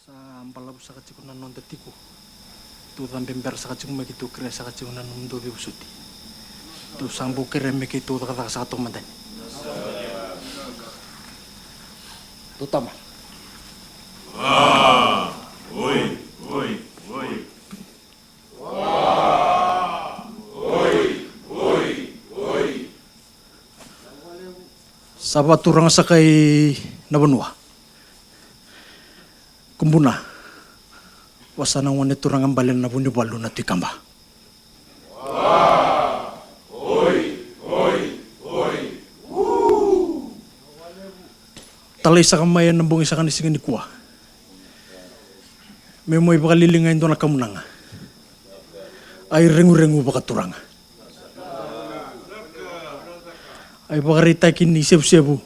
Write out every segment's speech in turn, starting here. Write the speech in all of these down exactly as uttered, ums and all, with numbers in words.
Sa balavu saka tiko na noda tiko. Tou cabe bera saka tiko mai keitou kerea saka tiko na nomudou veivosoti. Tou sa bau kerea me keitou cakacaka saka toka mada ni. Tou tama. Oi, oi, oi. Sa vakaturaga saka i na vanua. Kubuna. Vosa na gone turaga bale na Vunivalu na Tui Kaba. Talai saka mai ena bogi saka ni siga nikua. Me mai vakaliliga e dua na kamunaga. Ai reguregu vakaturaga. Ai vakaraitaki ni sevusevu.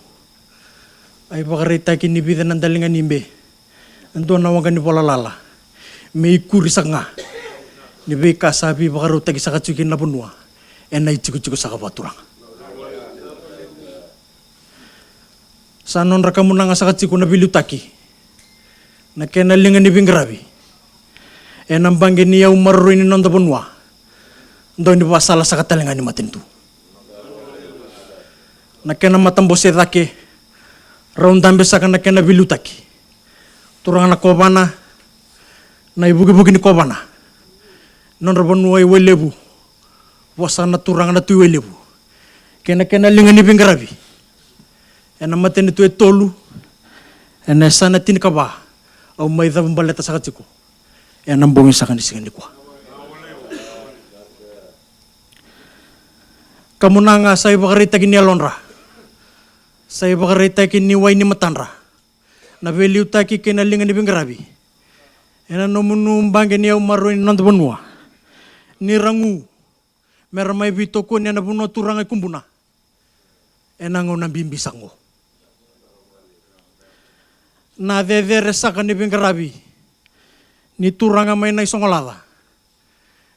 Ai vakaraitaki ni vica na daliga ni be. E dua na waqa ni valalala. Me ikuri saka ga. Ni veika sa veivakarautaki saka tiko kina na vanua. Ena itikotiko saka vakaturaga. Sa nodra kamunaga saka tiko na veiliutaki. Na kena liga ni veiqaravi. Ena baqe ni yau maroroi ni noda vanua. Dau ni vakasala saka tale ga ni matanitu. Na kena matabose cake. Rau dabe saka na kena veiliutaki. Turaga na kovana. Na ivukivuki ni kovana. Nodra vanua i Wailevu. Vosa na turaga na Tui Wailevu. Kei na kena liga ni veiqaravi. Ena matanitu e tolu. Ena yasana tinikava. Au mai cavu baleta saka tiko. Ena bogi saka ni siga nikua. Kamunaga sa ivakaraitaki ni yalodra. Sa ivakaraitaki ni wai ni matadra. Na veiliutaki kei na liga ni veiqaravi. Ena nomuni baqe ni yau maroroi ni noda vanua. Ni ra gu. Mera mai veitokoni ena vanua turaga i Kubuna. Ena gauna bibi saka oqo. Na cecere saka ni veiqaravi. Ni turaga mai na isogolaca.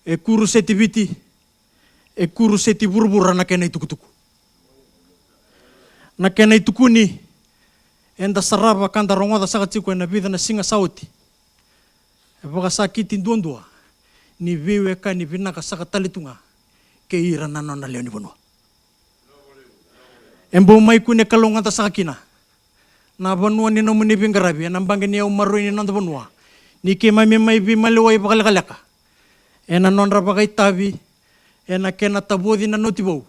E kuruseti Viti. E kuruseti vuravura na kena itukutuku. Na kena itukuni. Eda sarava ka da rogoca saka tiko ena vica na siga sa oti. E vakasakiti duadua. Ni veiwekani vinaka saka tale tu ga. Kei ira na nona lewe ni vanua. E bau mai kune kalougata saka kina. Na vanua ni nomuni veiqaravi, ena baqe ni yau maroroi ni noda vanua. Ni keimami mai veimalewai vakalekaleka. Ena nodra vakaitavi, ena kena tavoci na noti vou.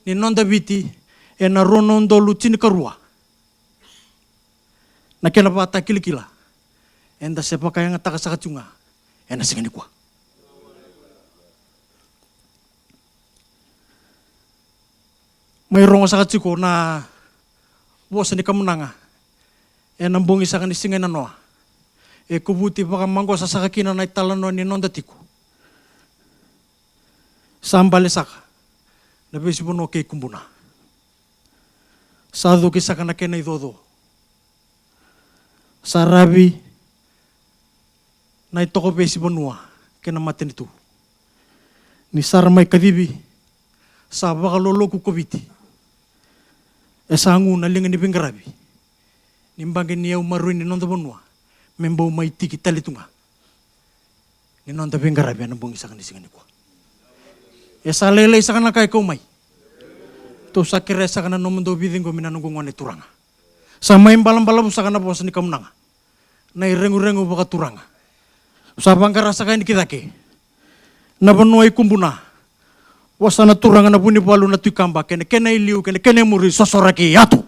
Ni noda Viti, ena rua na udolu tinikarua. Na kena vakatakilakila. Eda se vakayagataka saka tiko ga. Ena siga nikua. Mai rogo saka tiko na vosa ni kamunaga. Ena bogi saka ni siga ena noa. E kovuti vakamaqosa saka kina na italanoa ni noda tiko. Sa bale saka. Na veisivanua kei Kubuna. Sa cuki saka na kena icoco. Sa ravi na itoko veisivanua kei na matanitu. Ni sa ra mai kacivi, sa vakaloloku ko Viti. E sa gu na liga ni veiqaravi. Ni baqe ni yau maroroi ni noda vanua. Me bau mai tiki tale tu ga. Ni noda veiqaravi ena bogi saka ni siga nikua. E sa lailai saka na ka e kau mai. Tou sa kerea saka na nomudou veiciqomi na noqu gone turaga. Sa mai balabalavu saka na vosa ni kamunaga. Na ireguregu vakaturaga. Sa vaqara saka yani ki cake. Na vanua i Kubuna. Vosa na turaga na Vunivalu na Tui Kaba kei na kena iliu kei na kena imuri sosoraki atu.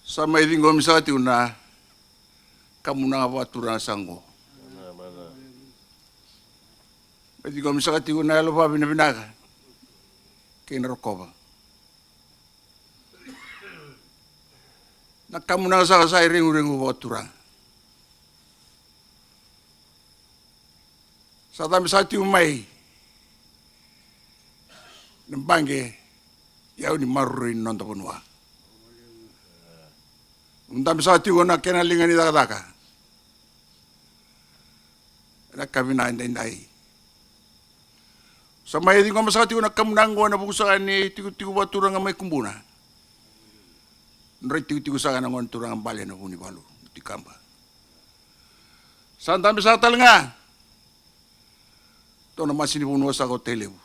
Sa mai ciqomi saka tiko na kamunaga vakaturaga sa oqo. Mai ciqomi saka tiko na yalo vakavinavinaka kei na rokova. Na kamunaga saka sa ireguregu vakaturaga. Sa cabe saka tiko mai na baqe yau ni maroroi ni noda vanua. Dabe saka tiko na kena liga ni cakacaka ena yakavi vinaka edaidai. Sa mai ciqoma saka tiko na kamunaga oqo ena vuku saka ni tikotiko vakaturaga mai Kubuna. Nodra itikotiko saka na gone turaga bale na Vunivalu, Tui Kaba. Sa dabe saka tale ga dua na masi ni vanua saka o Tailevu.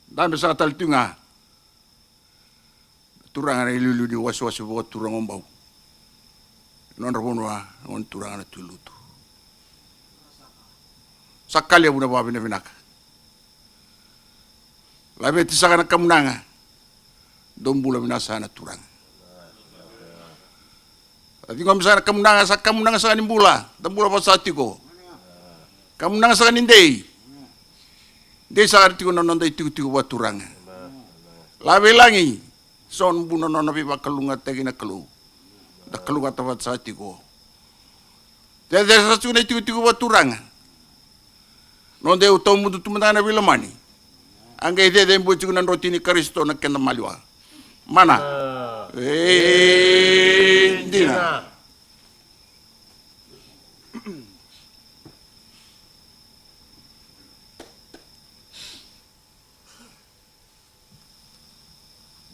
Dabe saka tale tu ga na turaga na iliuliu ni wasewase vakaturaga o Bau. Nodra vanua na gone turaga na Tui Lutu. Sa ka levu na vakavinavinaka. Laveti saka na kamunaga. Dou bula vinaka saka na turaga. A ciqomi saka na kamunaga, sa kamunaga saka ni bula, da bula vata saka tiko. Kamunaga saka ni dei. Dei saka tiko na noda itikotiko vakaturaga. Lave i lagi, so na bula na nona veivakalougatataki na Kalou. Da kalougata vata saka tiko. Cecere saka tiko na itikotiko vakaturaga. Noda iyau tawamudu tu mada ga na veilomani. A qai cecere bula tiko na drotini Karisito na keda maliwa. Mana. E dina.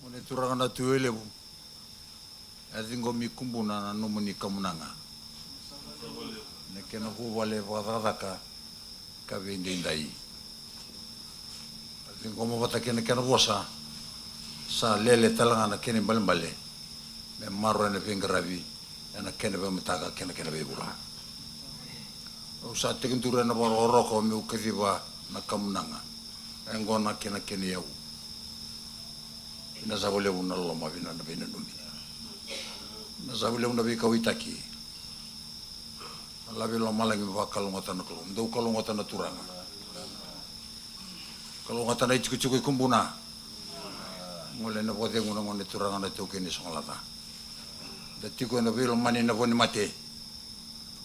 Gone turaga na Tui Levu, a ciqomi Kubuna na nomuni kamunaga. Na kena vuvale vakacakacaka ka veidaidai. A ciqoma vata kei na kena vosa, sa lele tale ga na kena ibalebale me maroroya na veiqaravi ena kena veimataka kei na kena veivula. Au sa tekiduru ena vakarokoroko meu kaciva na kamunaga, na yaqona kei na kena iyau. Vinaka saka vakalevu na loloma, vinaka na veinanumi. Vinaka saka vakalevu na veikauwaitaki. Lave i lomalagi me vakalougatataka na Kalou. Dou kalougata na turaga. Kalougata na itikotiko i Kubuna. Gole ena vakacegu na gone turaga na taukei ni Sogolata. Da tiko ena veilomani na vo ni mate.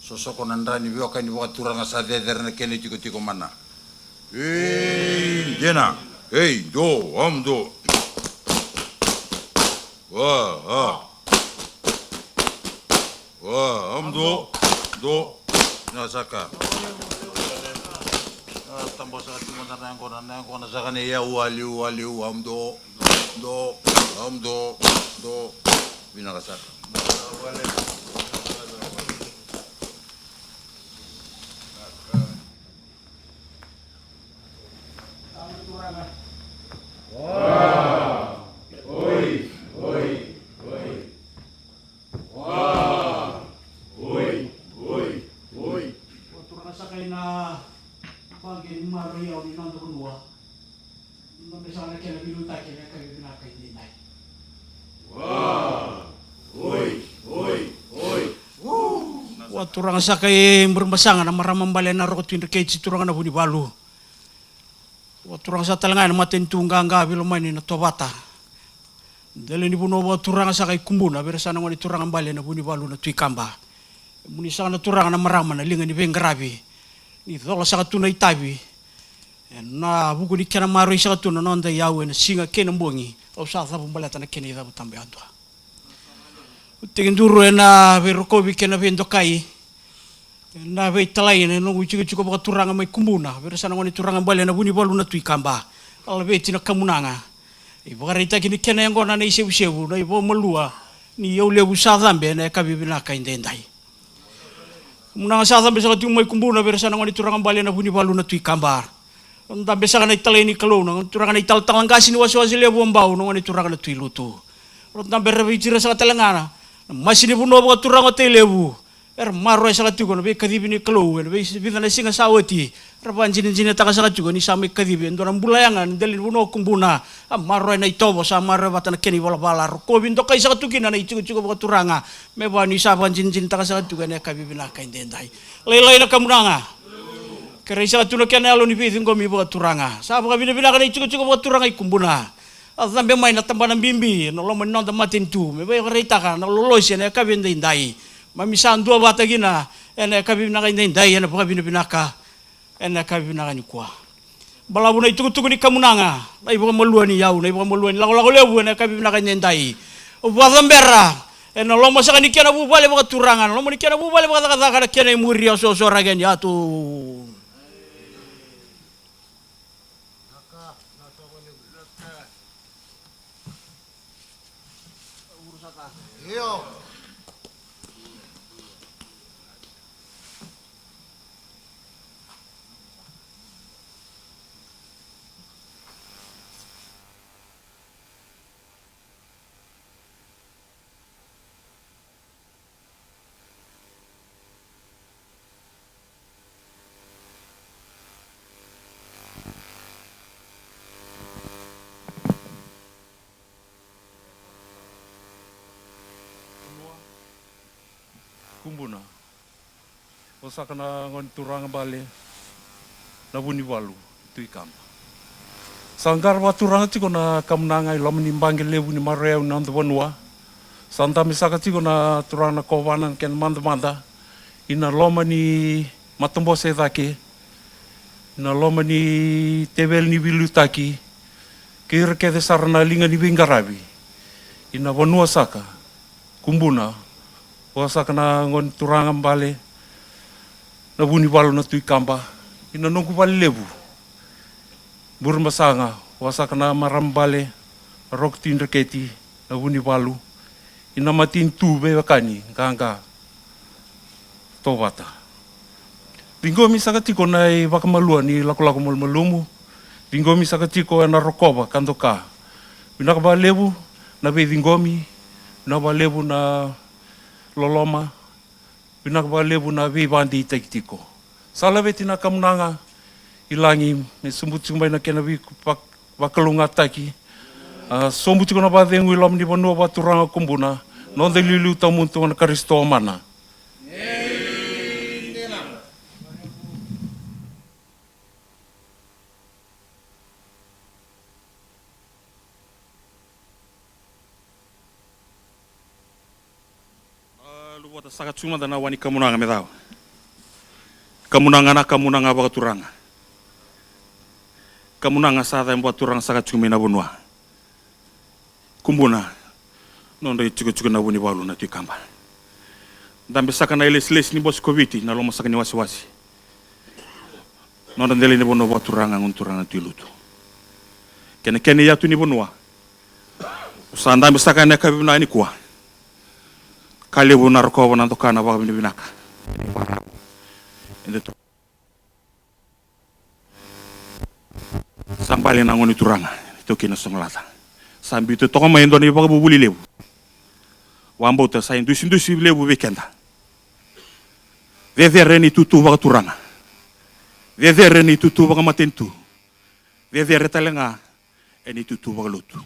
Sosoko na dra ni veiweka ni vakaturaga, sa cecere na kena itikotiko mana. Ei, dina. Ei, do, am do. Wa, a. Wa, am do, do. Na saka. A, taba saka tiko mada na yaqona, na yaqona saka ni iyau, waliu, waliu, am do, do, am do, do. Vinaka saka. Vakaturaga saka ena baqe ni maroroi iyau ni noda vanua. Dabe saka na kena veiliutaki ena yakavi vinaka edaidai. Vakaturaga saka i Burebasaga na marama bale na Roko Tui Dreketi, turaga na Vunivalu. Vakaturaga saka tale ga ena matanitu qaqa veilomani na Tovata. Dela ni vanua vakaturaga saka i Kubuna, vei ira saka na gone turaga bale na Vunivalu na Tui Kaba. Emuni saka na turaga na marama na liga ni veiqaravi. Ni cola saka tu na itavi ena vuku ni kena maroroi saka tu na noda iyau ena siga kei na bogi. Au sa cavu baleta na kena icavu tabu yadua. Au tekiduru ena veirokovi kei na veidokai. Ena veitalai ena noqu itikotiko vakaturaga mai Kubuna, vei ira saka na gone turaga bale na Vunivalu na Tui Kaba. Laveti na kamunaga. Ivakaraitaki ni kena yaqona na isevusevu, na ivakamalua ni iyau levu sa cabe ena yakavi vinaka edaidai. Kamunaga sa cabe saka tiko mai Kubuna, vei ira saka na gone turaga bale na Vunivalu na Tui Kaba. Dabe saka na italai ni Kalou, na gone turaga na italatala qase ni wasewase levu o Bau, na gone turaga na Tui Lutu. Dabe raviti ira saka tale ga na masi ni vanua vakaturaga o Tailevu. Era maroroya saka tiko na veikacivi ni Kalou ena vei, vica na siga sa oti. Era vakajinajinataka saka tiko ni sa mai kacivi e dua na bula yaga ena dela ni vanua o Kubuna. A maroroya na itovo, sa maroroya vata na kena ivalavala. Rokovi dokai saka tu kina na itikotiko vakaturaga. Me vaka ni sa vakajinajinataka saka tiko ena yakavi vinaka edaidai. Lailai na kamunaga. Kerei saka tu na kena yalo ni veiciqomi vakaturaga. Sa vakavinavinaka na itikotiko vakaturaga i Kubuna. A cabe mai na tabana bibi ena loma ni noda matanitu me vakaraitaka na lolosi ena yakavi edaidai. Mami sa duavata kina ena yakavi vinaka edaidai ena vakavinavinaka ena yakavi vinaka nikua. Balavu na itukutuku ni kamunaga, na ivakamaliwai ni iyau, na ivakamaliwai ni lakolako levu ena yakavi vinaka edaidai. Vakacabera ena loma saka ni kena vuvale vakaturaga, na loma ni kena vuvale vakacakacaka, na kena imuri, a sosoraki ni yatu. Kubuna. Vosaka na gone turaga bale na Vunivalu Tui Kaba. Sa qara vakaturaga tiko na kamunaga i loma ni baqe levu ni maroroi yau ni noda vanua. Sa dabe saka tiko na turaga na kovana na kena madamada ina loma ni matabose e cake, ina loma ni teveli ni veiliutaki, kei ira kece sara na liga ni veiqaravi ina vanua saka. Kubuna, vosaka na gone turaga bale na Vunivalu na Tui Kaba ina noqu vale levu. Burebasaga, vosaka na marama bale na Roko Tui Dreketi na Vunivalu ina matanitu veiwekani qaqa. Tovata. Ciqomi saka tiko na ivakamalua ni lakolako malumalumu. Ciqomi saka tiko ena rokova ka doka. Vinaka vakalevu na veiciqomi, vinaka vakalevu na loloma, vinaka vakalevu na veivakadeitaki tiko. Sa laveti na kamunaga i lagi me sobu tiko mai na kena vei vak- vakalougatataki. A, sobu tiko na vakacegu i loma ni vanua vakaturaga Kubuna, noda iliuliu tawamudu tu na Karisito, mana. A, luvata, saka tiko mada na wa ni kamunaga me cava. Kamunaga na kamunaga vakaturaga. Kamunaga sa cabe vakaturaga saka tiko mai na vanua. Kubuna, nodra itikotiko na Vunivalu na Tui Kaba. Dabe saka na ilesilesi ni bose ko Viti na loma saka ni wasewase. Nodra dela ni vanua vakaturaga, gone turaga na Tui Lutu. Kei na kena iyatu ni vanua. Sa dabe saka ena yakavi vinaka nikua. Ka levu na rokova, na doka, na vakavinavinaka. Eda to- Sa bale na gone turaga, taukei na Sogolata. Sa biuta toka mai e dua na ivakavuvuli levu. Vakabauta sa idusidusi levu vei keda. Cecere ena itutu vakaturaga. Cecere ena itutu vakamatanitu. Cecere tale ga ena itutu vakalotu.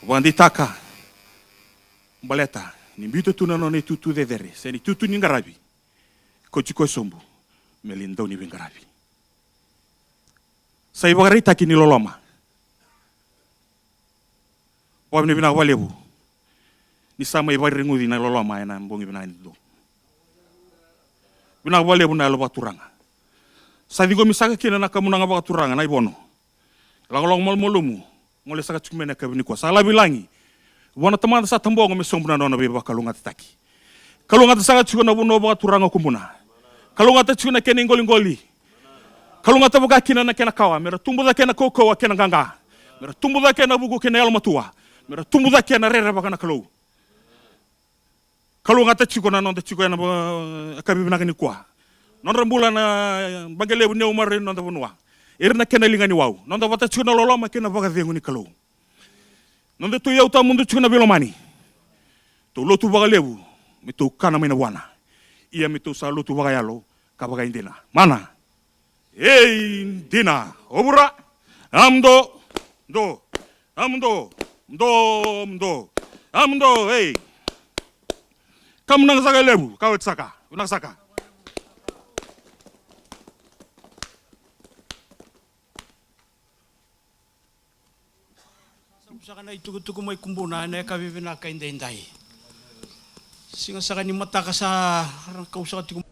Vakadeitaka baleta ni biuta tu na nona itutu cecere, se na itutu ni qaravi. Kauti koya sobu me lai dau ni veiqaravi. Sa ivakaraitaki ni loloma. Vakavinavinaka vakalevu ni sa mai vakareguci na loloma ena bogi vinaka ni dodonu. Vinaka vakalevu na yalo vakaturaga. Sa ciqomi saka kina na kamunaga vakaturaga na Ivono. Lakolako malumalumu, gole saka tiko mai na yakavi nikua. Sa lavi lagi vua na Tamada sa tabogo me sobu na nona veivakalougatataki. Kalougata saka tiko na vanua vakaturaga o Kubuna. Kalougata tiko na kena iqoliqoli. Kalougata vaka kina na kena kawa, me ra tubu cake na kaukauwa kei na qaqa. Me ra tubu cake na vuku kei na yalomatua. Me ra tubu cake na rerevaka na Kalou. Kalougata tiko na noda tiko ena va-, yakavi vinaka nikua. Nodra bula na baqe levu ni aumarai ni noda vanua. Ira na kena liga ni wau. Noda vata tiko na loloma kei na vakacegu ni Kalou. Noda tou iyau tawamudu tiko na veilomani. Tou lotu vakalevu, me tou kana mai na vuana. Ia me tou sa lotu vakayalo, ka vakaidina. Mana. Ei, dina. Ovura. Amdo. Do. Amdo. Do. Do. Amdo. Ei. Kamunaga saka e levu. Ka oti saka. Vinaka saka. Sa saka na itukutuku mai Kubuna ena yakavi vinaka edaidai. Siga saka ni mataka sa ra kau saka tiko.